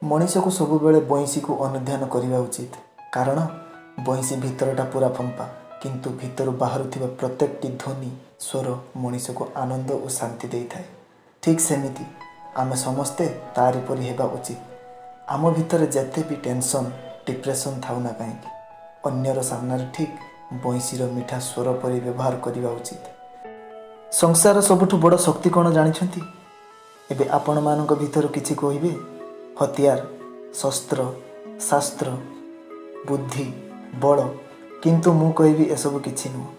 ମଣିଷକୁ ସବୁବେଳେ ବଇଁଶୀକୁ ଅନୁଧ୍ୟାନ କରିବା ଉଚିତ, କାରଣ ବଇଁଶୀ ଭିତରଟା ପୁରା ଫମ୍ପା, କିନ୍ତୁ ଭିତରୁ ବାହାରୁଥିବା ପ୍ରତ୍ୟେକଟି ଧ୍ୱନି ସ୍ୱର ମଣିଷକୁ ଆନନ୍ଦ ଓ ଶାନ୍ତି ଦେଇଥାଏ। ଠିକ୍ ସେମିତି ଆମେ ସମସ୍ତେ ତାରି ପରି ହେବା ଉଚିତ। ଆମ ଭିତରେ ଯେତେ ବି ଟେନସନ୍, ଡିପ୍ରେସନ୍ ଥାଉ ନା କାହିଁକି, ଅନ୍ୟର ସାମ୍ନାରେ ଠିକ୍ ବଇଁଶୀର ମିଠା ସ୍ୱର ପରି ବ୍ୟବହାର କରିବା ଉଚିତ। ସଂସାର ସବୁଠୁ ବଡ଼ ଶକ୍ତି କ'ଣ ଜାଣିଛନ୍ତି? ଏବେ ଆପଣମାନଙ୍କ ଭିତରୁ କିଛି କହିବେ, ହତିଆର, ଶସ୍ତ୍ର, ଶାସ୍ତ୍ର, ବୁଦ୍ଧି, ବଳ। କିନ୍ତୁ ମୁଁ କହିବି ଏସବୁ କିଛି ନୁହଁ।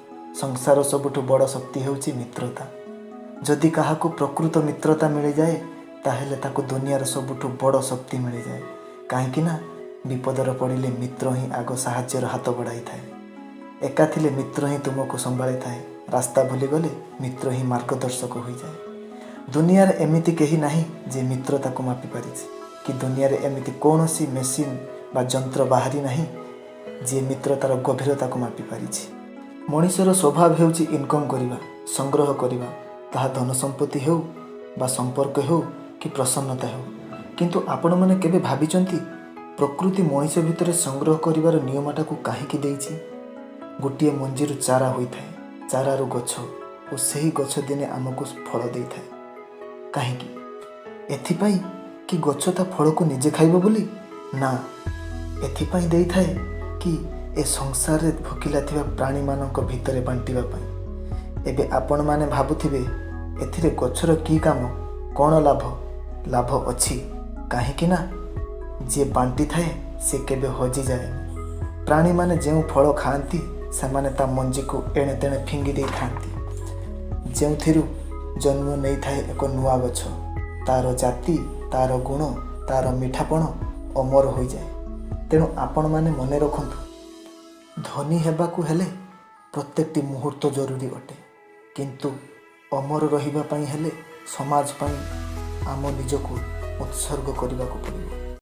ସଂସାର ସବୁଠୁ ବଡ଼ ଶକ୍ତି ହେଉଛି ମିତ୍ରତା। ଯଦି କାହାକୁ ପ୍ରକୃତ ମିତ୍ରତା ମିଳିଯାଏ, ତାହେଲେ ତାକୁ ଦୁନିଆର ସବୁଠୁ ବଡ଼ ଶକ୍ତି ମିଳିଯାଏ। କାହିଁକି ନା ବିପଦରେ ପଡ଼ିଲେ ମିତ୍ର ହିଁ ଆଗ ସାହାଯ୍ୟର ହାତ ବଢ଼ାଇଥାଏ। ଏକା ଥିଲେ ମିତ୍ର ହିଁ ତୁମକୁ ସମ୍ଭାଳିଥାଏ। ରାସ୍ତା ଭୁଲିଗଲେ ମିତ୍ର ହିଁ ମାର୍ଗଦର୍ଶକ ହୋଇଯାଏ। ଦୁନିଆରେ ଏମିତି କେହି ନାହିଁ ଯେ ମିତ୍ରତାକୁ ମାପି ପାରିଛି, କି ଦୁନିଆରେ ଏମିତି କୌଣସି ମେସିନ୍ ବା ଯନ୍ତ୍ର ବାହାରି ନାହିଁ ଯିଏ ମିତ୍ରତାର ଗଭୀରତାକୁ ମାପି ପାରିଛି। ମଣିଷର ସ୍ୱଭାବ ହେଉଛି ଇନକମ୍ କରିବା, ସଂଗ୍ରହ କରିବା, ତାହା ଧନ ସମ୍ପତ୍ତି ହେଉ ବା ସମ୍ପର୍କ ହେଉ କି ପ୍ରସନ୍ନତା ହେଉ। କିନ୍ତୁ ଆପଣମାନେ କେବେ ଭାବିଛନ୍ତି ପ୍ରକୃତି ମଣିଷ ଭିତରେ ସଂଗ୍ରହ କରିବାର ନିୟମଟାକୁ କାହିଁକି ଦେଇଛି? ଗୋଟିଏ ମଞ୍ଜିରୁ ଚାରା ହୋଇଥାଏ, ଚାରାରୁ ଗଛ, ଓ ସେହି ଗଛ ଦିନେ ଆମକୁ ଫଳ ଦେଇଥାଏ। କାହିଁକି? ଏଥିପାଇଁ କି ଗଛ ତା ଫଳକୁ ନିଜେ ଖାଇବ ବୋଲି? ନା, ଏଥିପାଇଁ ଦେଇଥାଏ କି ଏ ସଂସାରରେ ଭୋକିଲା ଥିବା ପ୍ରାଣୀମାନଙ୍କ ଭିତରେ ବାଣ୍ଟିବା ପାଇଁ। ଏବେ ଆପଣମାନେ ଭାବୁଥିବେ ଏଥିରେ ଗଛର କି କାମ, କ'ଣ ଲାଭ? ଲାଭ ଅଛି, କାହିଁକି ନା ଯିଏ ବାଣ୍ଟିଥାଏ ସେ କେବେ ହଜିଯାଏନି। ପ୍ରାଣୀମାନେ ଯେଉଁ ଫଳ ଖାଆନ୍ତି ସେମାନେ ତା ମଞ୍ଜିକୁ ଏଣେ ତେଣେ ଫିଙ୍ଗି ଦେଇଥାନ୍ତି, ଯେଉଁଥିରୁ ଜନ୍ମ ନେଇଥାଏ ଏକ ନୂଆ ଗଛ। ତାର ଜାତି, ତାର ଗୁଣ, ତାର ମିଠାପଣ ଅମର ହୋଇଯାଏ। ତେଣୁ ଆପଣମାନେ ମନେ ରଖନ୍ତୁ, ଧନୀ ହେବାକୁ ହେଲେ ପ୍ରତ୍ୟେକଟି ମୁହୂର୍ତ୍ତ ଜରୁରୀ ଅଟେ, କିନ୍ତୁ ଅମର ରହିବା ପାଇଁ ହେଲେ ସମାଜ ପାଇଁ ଆମ ନିଜକୁ ଉତ୍ସର୍ଗ କରିବାକୁ ପଡ଼ିବ।